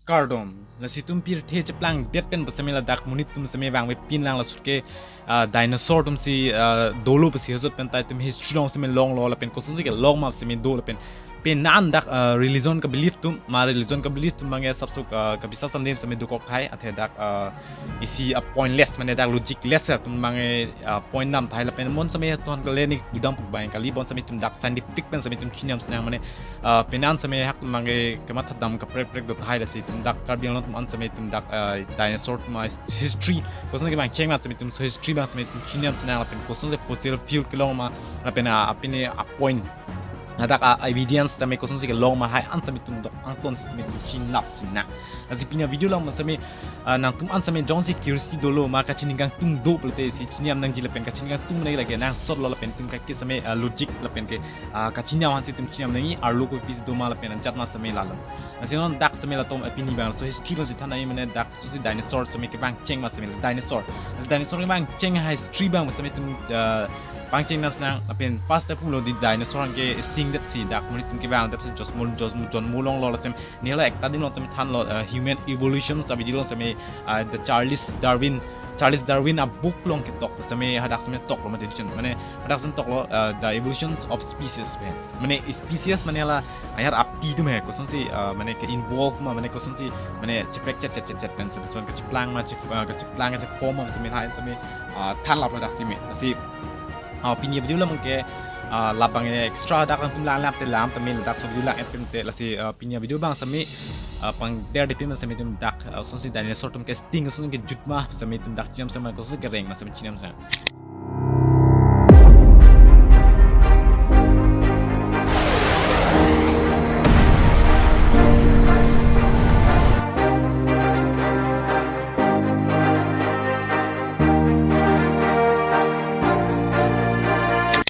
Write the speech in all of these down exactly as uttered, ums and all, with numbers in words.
Kardom, lasi itum pirthe cheplangdet pen pu setame ladak monit atum setame vangve pinlang laso ke, ah, dinosaur atum si, ah, dolo pusi hojot pen ta itum history along setame longlo lapen kosonsi kelong ma setame do lapen penan dak, ah, religion ka belief atum, ma religion ka belief atum abangke asapso, ah, kabisas adim setame dokok tahai, athe dak, ah, isi a pointless mane dak logicless atum abangke, ah, point dam tahai lapen mon setame ton kale ni gudam puk abang kali, bon setame itum dak scientific pen setame itum chinam senang mane, ah, penan setame hak abangke kematha dam kaprek prek do tahai, lasi itum dak Karbi Anglong atum an setame itum dak, ah, dinosaur atum a history kosonsi kevang cheng ma setame itum so history abang setame itum chinam senang lapen kosonsi fossil fuel kelong ma lapen, ah, apini a point, ladak a evidence setame kosonsi kelong ma hai an setame itum dok angton setame itum chinam senang. Lasi pini a video along setame, ah, nangtum an setame jongsi curiosity dolo ma kachini kangtung do pulote si chinam nangji lapen kachini kangtung nai lage nangsotlo lapen itum kaki setame, ah, logic lapen ke, ah, kachinam aphansi itum chinam nangji, arlo kopi si do ma lapen anjat ma setame lalo. Lasi non dak setame latum, eh, pini abang so history alongsi than nangji mane dak kosonsi dinosaur setame kevang cheng ma setame dinosaur. Lasi dinosaur kevang cheng a history abang setame itum, ah, pangcheng nam senang lapen first step lo di dinosaur ke extinct det si dak monit atum kevangdet si josmul josmul jonmul longlo lasem nihla ekta din along setame thanlo, ah, human evolution abidi along setame, ah, the Charles Darwin, Charles Darwin a book along ketok setame hadak setame toklo mate edition mane hadak setame toklo, ah, the evolutions of species pen. Mane species mane la ayar api atum he kosonsi, ah, mane ke evolve ma mane kosonsi mane cheprek chet chet chet chet pen setame son kacheplang ma chep, ah, kacheplang cheform ma setame hai setame, ah, thanlo ladak setame. Lasi, ah, pini a video along ke, ah, labang extra dak nangtum lang lam te lam tame ladak so video lang et pen te lasi, ah, pini a video abang setame, ah, pangder de pin setame itum dak, ah, kosonsi dinosaur atum ke extinct kosonsi kejut ma setame itum dak chinam setame kosonsi kereng ma setame chinam setame.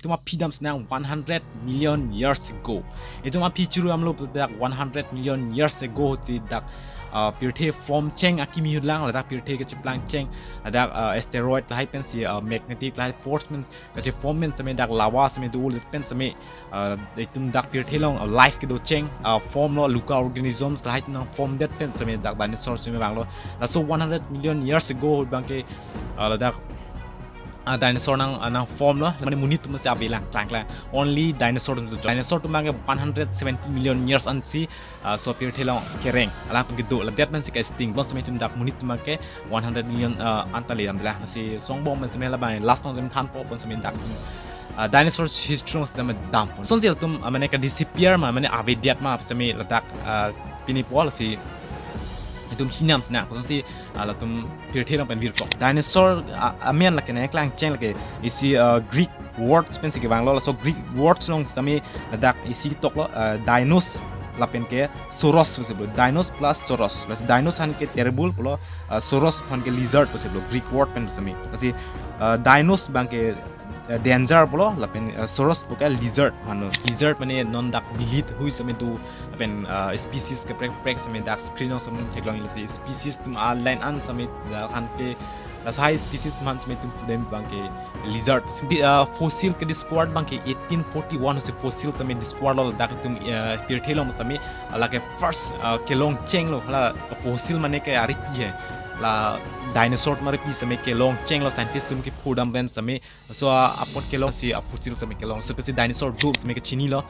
Itum aphi dam senang one hundred million years ago. Itum aphi churu amlo dak one hundred million years ago si dak, ah, pirthe form cheng akimi ahut lang ladak pirthe kacheplang cheng ladak, ah, asteroid lahai pensi, ah, magnetic lahai force pen kacheform pen setame dak lava setame do pen setame, ah, itum dak pirthe along, ah, life kedo cheng, ah, form lo luka organisms lahai atum nangform det pen setame dak dinosaur setame vanglo. Laso one hundred million years ago ahut abangke, ah, ladak, ah, dinosaur nang, ah, nangform lo mane monit atum si avelang klangklang, only dinosaur atum, dinosaur atum abangke one hundred seventy million years ansi, ah, so pirthe along kereng alangtum kedo ladet pensi ke extinct bon setame itum dak monit atum abangke one hundred million, ah, anta le dam de la. Lasi songbom pen setame labang last along setame thanpo bon setame dak, ah, dinosaur history along setame dampo. Kosonsi latum, ah, mane ka disappear ma mane avedet ma setame ladak, ah, pini pu lasi itum chinam senang kosonsi, ah, latum pirthe along pen virkok. Dinosaur, ah, amen lake nangklang cheng lake isi, ah, Greek words pensi kevanglo, laso Greek words along setame ladak isi toklo, ah, dinos lapen ke sauros pusi pulo. Dinos plus sauros. Lasi dinos aphan ke terrible pulo, ah, sauros aphan ke lizard pusi pulo Greek word pen setame. Lasi, ah, dinos abangke, ah, danger pulo lapen, ah, sauros puke lizard aphan lo. Lizard mane non dak bilit hui setame do lapen, ah, species keprek prek setame dak screen along setame theklong, lasi species atum a line an setame dak aphan ke, laso hai species atum aphan setame itum pudam abangke lizard. Di, ah, fossil ke discovered abangke eighteen forty-one si fossil setame discovered lo ladak itum, ah, pirthe along setame, ah, lake first, ah, kelong chenglo la fossil mane ke aripi he. La dinosaur ma aripi setame kelong chenglo scientist atum kepudam pen setame. So, ah, apot kelong si, ah, fossil setame kelong. So, pensi dinosaur do setame kechinilo.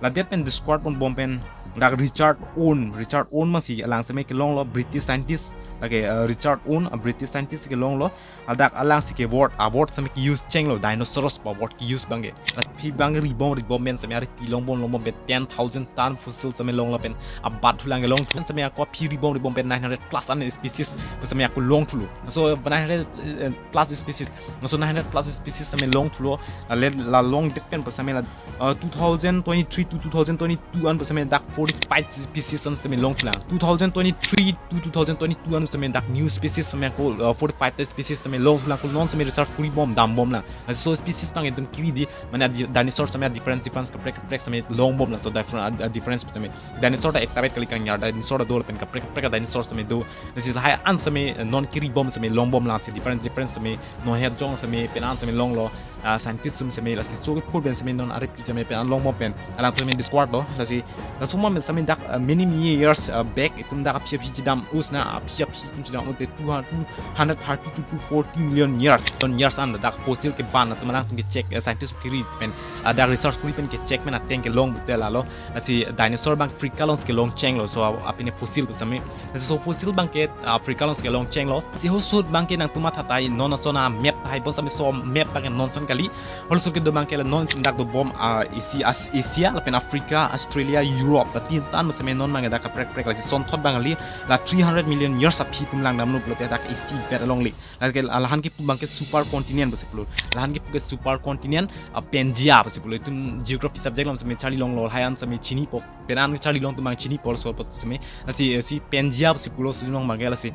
Ladet pen discovered ponbom pen dak Richard Owen, Richard Owen ma si alang setame kelonglo British scientist. Lake, ah, Richard Owen, ah, British scientist kelonglo. Ladak alang si ke word, a word setame ke-use chenglo, dinosaurus pu word ke-use abangke. Aphi abang ribom ribom pen setame aripi longbom longbom pen ten thousand ton fossil setame longlo pen abat thulang kelong thu setame ako aphi ribom ribom pen nine hundred plus an species pu setame ako longthulo. So nine hundred, eh, plus species. So nine hundred plus species setame longthulo. La le la longdet pen pu setame la, uh, two thousand twenty-three to two thousand twenty-two an pu setame dak forty-five species an setame longthulang. Two thousand twenty-three to two thousand twenty-two an sitame dak new species sitame ako, uh, forty-five ta species sitame longthulang, ako non sitame research kuri bom, dam bom lang. Laso species abang itum kiri di, mane di-, dinosaur sitame different, different kaprek kaprek sitame long bom lang. So different, uh, difference sitame dinosaur ta ekta bet kali kang yar, dinosaur do lapen kaprek kaprek dinosaur sitame do. Lasi lahai an sitame, uh, non kiri bom sitame long bom lang, si different, different sitame non het jong sitame pen an sitame longlo. Ah, scientist atum sitame lasi so ke pur pen sitame non arepi sitame pen an long bom pen alangtum sitame discover lo. Lasi laso ma sitame dak, ah, many, many years, ah, back itum dak aphi aphi chedam us na, aphi aphi itum chedam us te two hundred, two hundred thirty to two forty million years, ton years an dak fossil keban atum alangtum ke check, eh, scientist kiri pen, ah, dak research kuri pen ke check pen ateng ke long pulote lalo. Lasi dinosaur abang Africa along si kelong chenglo, so, ah, apine fossil pu sitame. Lasi so fossil abang ke, ah, Africa along si kelong chenglo. Si ho sut abang ke nangtum matha tahai, non ason amap tahai, bonsitame so map abang ke non ason kali. Hol sut kedo abang ke la non dak do bom, ah, isi As-, Asia, lapen Africa, Australia, Europe, ta tin tan sitame non abang ke dak kaprek kaprek, lasi sonthot abang kali, la three hundred million years aphi itum langdamlo pulote dak isi bet alongle. Lake, ah, lahan kepu abang ke super continent pusi pulo. Lahan kepu ke super continent, ah, Pangea pusi pulo. Itum geography subject along sitame charli longlo, lahai an sitame chinipo. Pen an charli long atum abang chinipo, so pot sitame. Lasi, eh, si Pangea pusi pulo, si long abang ke lasi,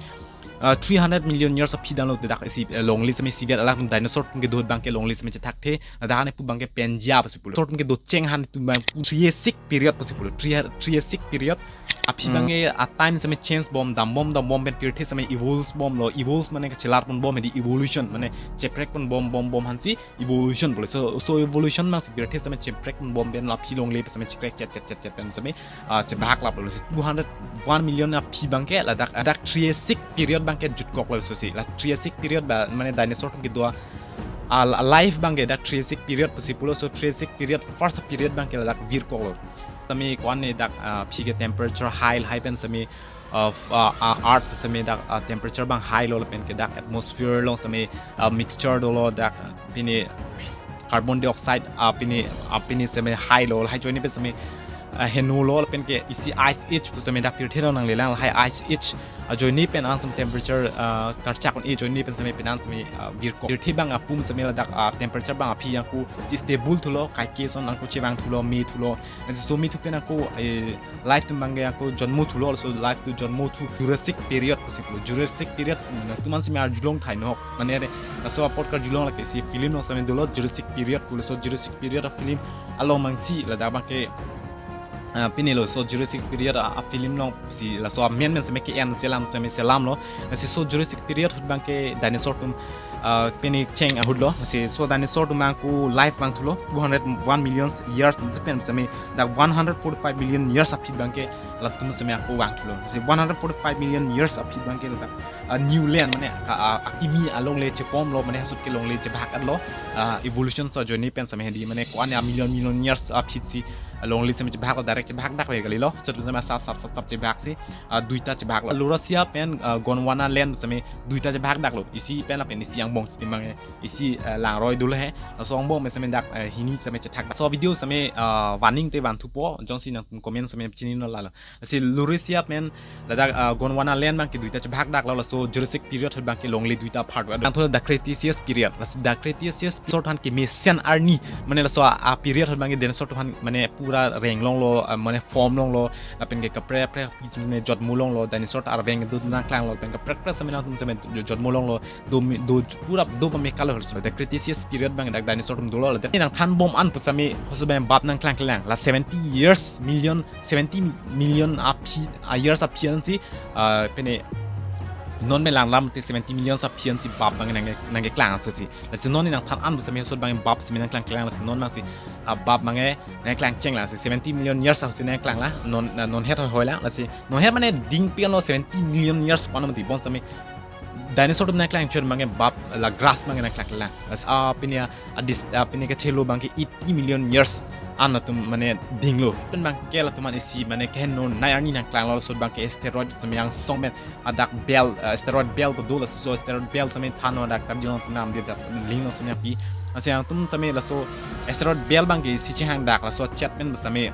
ah, three hundred million years aphi damlo te dak isi, eh, longle sitame isi bet, alangtum dinosaur atum kedo abang ke longle sitame chethekthe. Ladak an kepu abang ke Pangea pusi pulo. Dinosaur atum kedo cheng han itum abang Triassic period pusi pulo. Tri-, Triassic period aphi Hmm. abang ke a time sitame change bom, dam bom, dam bom pen pirthe sitame evolves bomlo, evolves mane kachelar pon bom, hedi evolution mane cheprek pon bom, bom, bom hansi evolution pulo. So, so evolution abang si pirthe sitame cheprek pon bom pen la aphi longle sitame cheprek chet, chet, chet, chet pen sitame, ah, chebahak lap lo. So two hundred one million aphi abang ke ladak, ladak Triassic period abang ke jutkoklo. So si la Triassic period ba mane dinosaur atum kedo a, a life abang ke dak Triassic period pusi pulo. So Triassic period, first period abang ke ladak virkoklo. Sitame ko-an ne dak, ah, aphi ke temperature high, high pen sitame, ah, f-, ah, ah, earth sitame dak, ah, temperature abang high lo, lapen ke dak atmosphere along sitame, ah, mixture dolo, dak, ah, pine carbon dioxide, ah, pine, ah, pine sitame high lo, high ajoine pen sitame, ah, heno lo, lapen ke isi ice age pu sitame dak pirthe along nanglelang, lahai ice age ajoine pen alangtum temperature, ah, karchak un-e ajoine pen sitame pen an sitame, ah, virkok. Pirthe abang apum sitame ladak, ah, temperature abang aphi ako si stable thulo, kaike ason ako chevang thulo, me thulo. Lasi so me thu pen ako, eh, life atum abang ke ako jonmo thulo, also life atum jonmo thu Jurassic period pusi pulo. Jurassic period, mm, nangtum an sitame arjulong thai nok. Mane re, laso apot karjulong lake si film along sitame dolo Jurassic period pulo. So Jurassic period a film along abang si ladak abang ke, ah, pine lo. So Jurassic period a, a film along si laso amen men sitame ke-en selam sitame selamlo. Lasi so Jurassic period ahut abang ke dinosaur atum, ah, pine cheng ahut lo. Lasi so dinosaur atum ako life vang thulo two hundred one million years atum pen sitame dak one hundred forty-five million years aphi abang ke latum sitame ako vang thulo. Lasi one hundred forty-five million years aphi abang ke ladak, ah, new land mane ka, ah, akimi alongle chepomlo, mane hasut ke longle chebahak lo, ah, evolution so ajoine pen sitame hedi mane ko-an a million million years aphi si, ah, longle sitame chebahak lo, direct chebahak dak ve kali lo. Sut sitame sap sap sap sap chebahak si, ah, duita chebahak lo. Laurasia pen, ah, Gondwana land sitame duita chebahak dak lo. Isi pen lapen isi angbong sitame abang ke isi, ah, langroi dolo he. Laso angbong pen sitame dak, ah, hini sitame chethak. So video sitame, ah, warning te van thupo, jongsi nangtum comment sitame chini non lalo. Lasi Laurasia pen ladak, ah, Gondwana land abang ke duita chebahak dak lo, laso Jurassic period ahut abang ke longle duita part. Dak tho dak Cretaceous period. Lasi dak Cretaceous sort han kemesen arni, mane laso a, a period ahut abang ke dinosaur atum han mane pura reng longlo, ah, mane form longlo, lapen ke kaprek kaprek mane jotmo longlo, dinosaur ta arveng do nangklanglo, lapen kaprek kaprek sitame nangtum sitame jotmo longlo, do mi, do pura do pame kalo. So dak Cretaceous period abang dak dinosaur atum dolo, ladak nangthan bom an pu sitame hosubem bap nangklangklang. La seventy years, million, seventy million aphi, ah, years aphi ansi, ah, pine non me langlam te seventy million aphi ansi bap abang nang, nangkeklang so si. Lasi non nangthan an pu sitame hosut abang bap sitame nangklangklang, lasi non abang si, ah, bap abang nangklang cheng, lasi seventy million years ahut si nangklang la, non, non het hoi hoi la, lasi non het mane ding pian lo seventy million years pan mati bonsitame dinosaur atum nangklang chot abang bap la grass abang nangklangklang. Lasi, ah, pine a dis, ah, pine kachelo abang ke eighty million years an atum mane dinglo. Pen abang ke latum an isi mane keheno nai arni nangklanglo, so abang ke asteroid sitame angsong pen adak belt, ah, asteroid belt kedo, laso asteroid belt sitame thanlo dak karjulong atum namde dak link along sitame pi. Lasi nangtum sitame laso asteroid belt abang ke isi chehang dak, laso chet pen sitame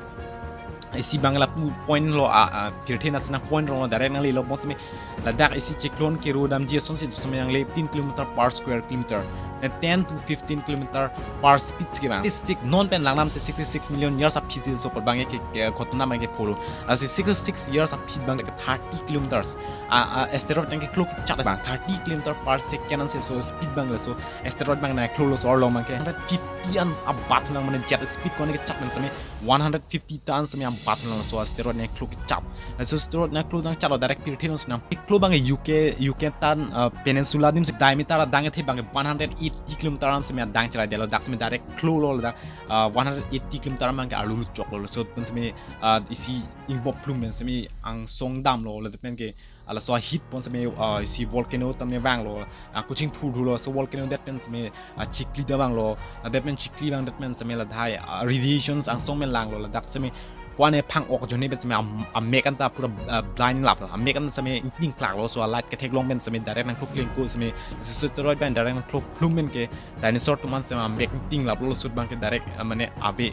isi abang lapu point lo, ah, ah, pirthe nasi nang point rong lo, direct nanglelo bonsitame ladak isi cyclone kero damji asonsi sitame nangle tin kilometer per square kilometer. eh, ten to fifteen kilometer per speed si kevang. Sixty-six, non pen langnam te sixty-six million years aphi si so apot abang ke, ke ghotona abang ke pholo. Lasi sixty-six years aphi abang ke thirty kilometers. A, a, asteroid abang ke klo kechat abang thirty kilometer per second ansi so speed abang le so asteroid abang nangklolo so arlo abang ke hundred fifty an abat lang mane jet speed ko-an kechat abang seme one hundred fifty ta an seme abat lang so asteroid nangklo kechat. Laso asteroid nangklo nangchatlo direct pirthe along si nang. Klo abang ke U K, Yucatan, uh, Peninsula adim si diameter adang kethe abang ke one hundred eighty kilometer an seme adang cherai detlo, dak seme direct klolo dak, uh, one hundred eighty kilometer abang ke arlu choklo. So pen seme, uh, isi ingbop plum pen seme angsong damlo, ladak pen ke, ah, laso a-heat pen seme, ah, isi volcano ta seme vanglo, ah, kachingthur thulo, so volcano det pen seme, ah, chikli ta vanglo, ah, det pen chikli vang det pen seme la dhai, ah, radiations angsong pen langlo, ladak seme ko-an ephang ok ajoine pen seme am-, amek anta pura, ah, blind laplo, amek anta seme ingting klaklo, so a-light ketheklong pen seme direct nangklo klengko seme, so asteroid pen direct nangklo plum pen ke dinosaur atum an seme amek ingting laplo, so abang ke direct, ah, mane ave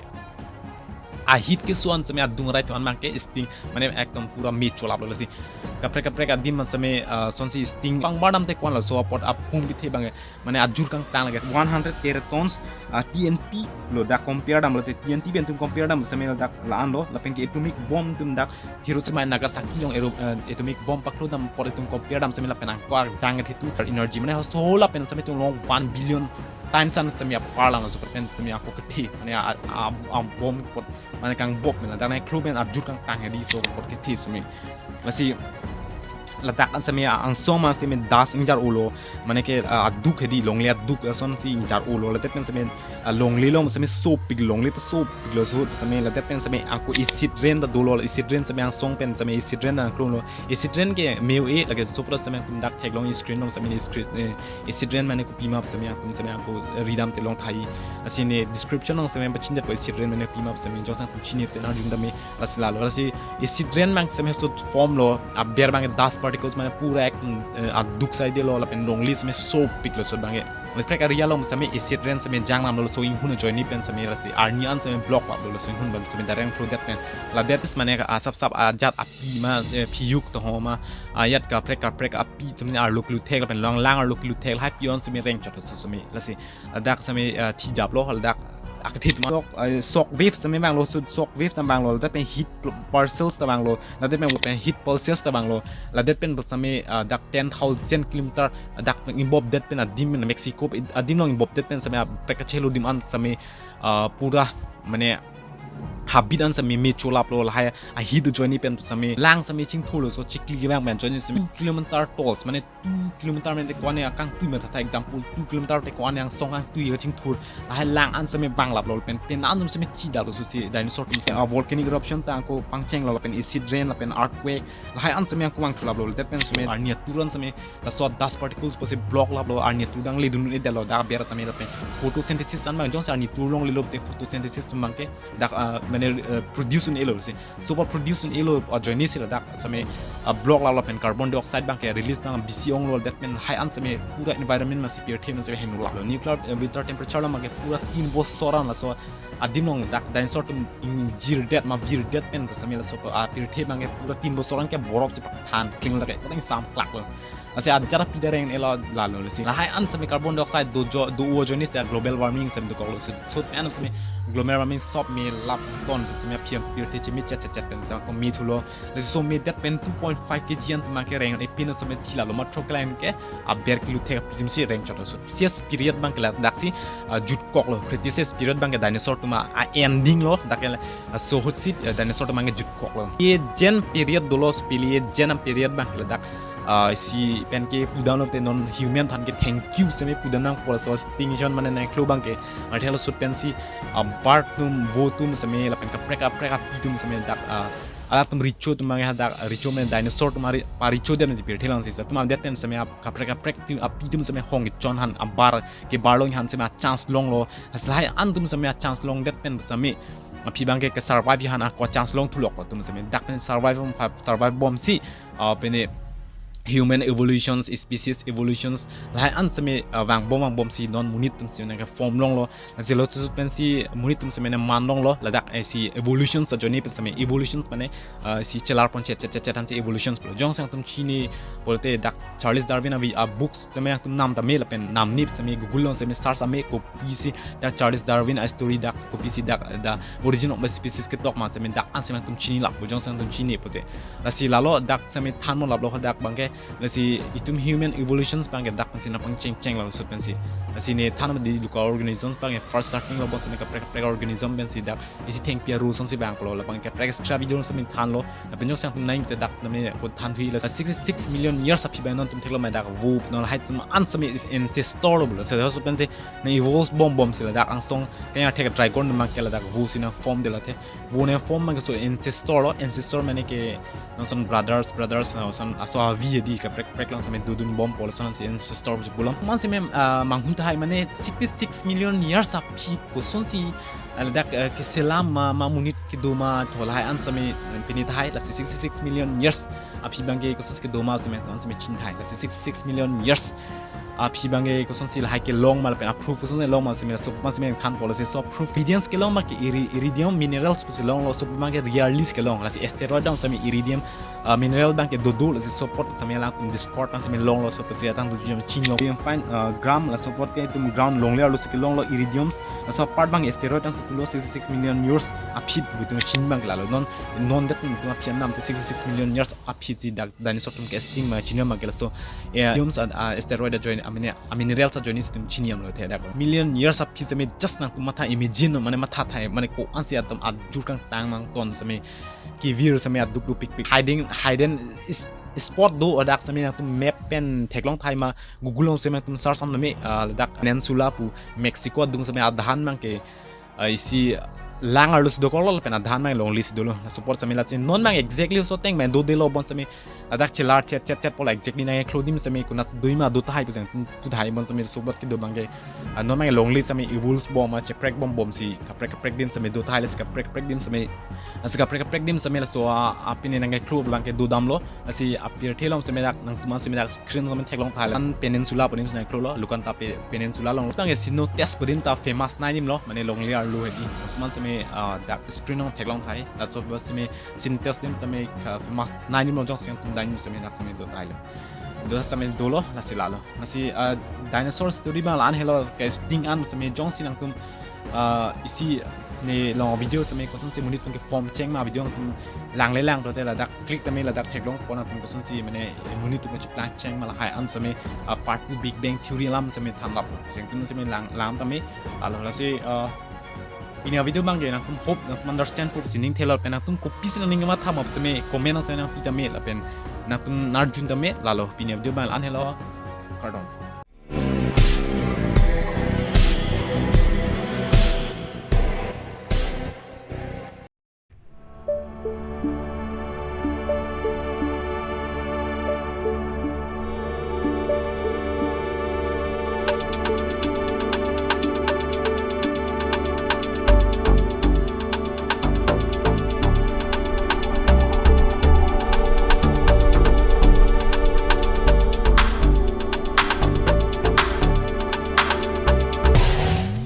a-heat keso an seme adung rai atum an abang ke sting mane ekdom pura me cholaplo, lasi kaprek kaprek adim an seme, ah, sonsi sting pangbar dam te ko-an laso apot apung bithe abang ke mane ajur kangtang lake one hundred kiloton, ah, T N T lo dak compare damlo te, T N T pen itum compare dam seme dak la-anlo, lapen ke atomic bomb atum dak Hiroshima and Nagasaki along ero-, eh, atomic bomb paklo dam apot itum compare dam seme lapen angko adang kethe tu energy mane so lapen seme itum long one billion times an seme apar lang so pen seme ako kethe mane a, a, a bomb apot mane kangbop mane dak nangklo pen ajur kangtang hedi so apot kethe seme. Lasi ladak an seme angsong an seme das ingjar-olo, mane ke, ah, aduk hedi longle aduk asonsi ingjar-olo, ladak pen seme, ah, longle along seme sopik, longle ta sopiklo, so seme ladak pen seme ako acid rain ta dolo, acid rain seme angsong pen seme acid rain nangklolo, acid rain ke me-o-e lake so pura seme itum dak theklong screen along seme screen, eh, acid rain mane kopi ma seme itum seme ako ridam te long thai. Lasi ne description along seme pachinidetpo acid rain mane kopi ma seme jongsi itum chinine te nangjung dam me, lasi lalo. Lasi acid rain abang seme so form lo, aber abang ke dust particles mane pura ek, eh, aduk sai detlo lapen longle seme sopiklo so abang ke. Lasi kaprek area along seme acid rain seme jang damlo, so inghun ajoine pen seme lasi arni an seme block laplo, so inghun abang seme direct nangklo det pen. La that is mane asap sap ajat api ma, eh, phiyuk to ho ma, ajat kaprek kaprek api seme arlo kelu thek lapen lang lang arlo kelu thek lahai pi-on seme rengchot so seme. Lasi ladak seme, eh, thijaplo, ladak akethe atum an. Shock, eh, shock wave seme vanglo, so shock wave ta vanglo, ladak pen heat pl-, parcels ta vanglo, ladak pen, pen heat pulses ta vanglo, ladak pen seme, eh, dak ten thousand kilometer, dak pen ingbop det pen adim pen Mexico adim along ingbop det pen seme, ah, kaprek kachelo adim an seme, ah, pura mane habit an seme me cholaplo, lahai a-heat ajoine pen seme lang seme chingthurlo, so chikli kevang pen ajoine seme two kilometer tall mane two kilometer mane te ko-an akangtui mathatha, example two kilometer te ko-an angsong kangtui kachingthur, lahai lang an seme vanglaplo pen pen an atum seme thidaplo, so si dinosaur atum seme, ah, volcanic eruption ta angko pangchenglo lapen acid rain lapen earthquake lahai an seme angko vangthulaplo, ladak pen seme arni atur an seme laso dust particles pusi block laplo, arni atur dang ledun-e detlo, dak aber seme lapen photosynthesis an abang jongsi arni atur longlelo te photosynthesis atum abang ke dak, ah, mane, eh, produce un-elo si. So apot produce un-elo ajoine si ladak seme, ah, block laplo pen carbon dioxide abang ke release abang bisi onglo, ladak pen lahai an seme pura environment masi pirthe masi heno laplo. Nuclear, eh, winter temperature lo abang ke pura tin bosor an laso adim along dak dinosaur atum ingjirdet ma virdet pen seme laso, ah, pirthe abang ke pura tin bosor an ke borof si pathan kling lake patang sam klaklo. Lasi ajat api ta reng-elo lalo, lasi lahai an seme carbon dioxide do jo, do-o ajoine si global warming seme dokoklo, si so pen seme global warming sop me lap ton seme aphi pirthe chimi chet chet chet pen seme ako me thulo. Lasi so me det pen two point five K G an atum abang ke reng-e pin seme thilalo, matro kelang ke aber kelu thek api atum si rengchotlo. So Cretaceous period abang ke ladak si, ah, jutkoklo, Cretaceous period abang ke dinosaur atum a-ending lo, dak ke la, ah, so ahut si, ah, dinosaur atum abang ke jutkoklo. Paleogen period dolo, Paleogen period abang ke ladak, ah, si pen ke pudamlo te non human aphan ke thank you seme pudam nangpo, so extinction mane nangklo abang ke. Arthelo sut pensi, ah, bird atum, vo atum seme lapen kaprek kaprek api atum seme dak, ah, halatum recho atum abang ke hadak recho mane dinosaur atum ari pa recho dem di pirthe along si. So atum adet pen seme ap-, kaprek kaprek atum api atum seme hong kechon han abar kebar long han seme a-chance longlo. Lasi lahai an atum seme a-chance longdet pen seme aphi abang ke ke-survive han ako chance long thulok atum seme dak pen survive bom, survive bom si, ah, pene human evolutions, species evolutions, lahai an seme, ah, vangbom vangbomsi non monit atum seme nangke form longlo. Lasi laso pensi monit atum seme ne man longlo, ladak, eh, si evolutions ajoine pen seme evolutions mane, ah, si chelar pon chet chet chet chet ansi evolutions pulo. Jongsi nangtum chini pulote dak Charles Darwin avi a books tame nangtum nam tame lapen namni seme Google along seme search tame kopisi dak Charles Darwin a story, dak kopisi dak the origin of the species ketok ma seme dak an seme nangtum chini lap, jongsi nangtum chini pulote. Lasi lalo dak seme than mo laplo dak abangke, lasi itum human evolutions abangke dak pensi nangpangcheng cheng laso pensi. Lasi ne than mo di local organisms abangke first starting lo bon seme kaprek kaprek organism pensi dak isi thengpi aru asonsi vanglo, labang kaprek extra video seme thanlo. Lapen jongsi nangtum nangte dak tame ko than thui la sixty-six million years aphi abang nangtum theklo ma dak vo non lahai atum an seme is ancestor lo pulo. Lasi laso pensi ne evolve bom bomsi ladak angsong kanya thek trigon abangke ladak vo si nang form detlo te. Vo ne form abangke laso ancestor lo, ancestor mane ke non son brothers, brothers, non son laso avi adi kaprek kaprek along seme dodun bompo, lason si ancestor pulo. Man seme, ah, manghun tahai mane sixty-six million years aphi kosonsi, ah, ladak, ah, keselam ma, ma monit kedo ma tho lahai an seme pini tahai, lasi sixty-six million years aphi abangke kosonsi kedo ma seme an seme chin tahai, lasi sixty-six million years aphi abangke kosonsi lahai kelong ma lapen a-proof kosonsi long ma seme laso ma seme thanpo. Lasi laso proof ingredients kelong abangke iri-, iridium minerals pusi longlo, laso abangke rarely kelong, lasi asteroid dam seme iridium, ah, mineral abangke dodo, lasi laso apot seme latum discover tang seme longlo, laso pusi atang dujam chinio. Itum find, ah, gram, laso apot ke itum ground longle arlo si kelonglo iridiums, laso apart abang asteroid tang si pulo sixty-six million years aphi itum chin abangke lalo. Non, non dak itum aphi anam te sixty-six million years aphi si dak dinosaur atum ke extinct ma chinio abangke laso, eh, iridiums a, a, asteroid ajoine, amine, a minerals ajoine si itum chini amlo the dak. Million years aphi seme just nangtum matha imagine mane matha thai mane ko-ansi atum ajur kangtang mangton seme kevir seme aduk dupikpik. Hiding, hidden is-, spot do ladak seme nangtum map pen theklong tahai ma Google along seme nangtum search tame, ah, ladak peninsula pu Mexico adung seme adhan abangke, ah, isi lang arlo si dokoklo lapen adhan abang longle si dolo. Laso apot seme lasi non abang exactly laso ateng abang dodelo bon seme ladak chelar chet chet chet pulo exactly nangkeklo adim seme konat dui ma do tahai pusi nangtum pu tahai bon seme laso apot kedo abangke, ah, non abang longle seme evolve bom ma cheprek bom bomsi kaprek kaprek adim seme do tahai, lasi kaprek kaprek adim seme, lasi kaprek kaprek adim seme laso a, a pine nangkeklo abangke dodamlo. Lasi apirthe along seme dak nangtum an seme dak screen along seme theklong tahai, an peninsula pu adim seme nangkeklo, Lukanta pe-, peninsula along. Abangke Cenotes pu adim ta famous nai adim lo, mane longle arlo hedi. Nangtum an seme, ah, dak screen along theklong tahai, laso abang seme Cenotes adim tame, ah, famous nai adim lo, jongsi nangtum dam seme dak seme do tahailo. Do seme dolo, lasi lalo. Lasi, ah, dinosaur story abang la-an helo, ke extinct an seme jongsi nangtum, ah, isi ne long video seme kosonsi monit atum ke form cheng ma video nangtum langle lang pulote ladak click tame ladak theklongpo nangtum kosonsi mane monit atum kacheplang cheng ma lahai an seme, ah, part two Big Bang Theory alam seme thanlap. Sengtun seme lang, lang tame, lalo lasi, ah, pini a video abangke nangtum hope nangtum understand po si ning thelo pen nangtum kopisi nangning matha ma seme comment along seme nangpi tame lapen nangtum narjun tame, lalo pini a video abang la-an helo. Kardom.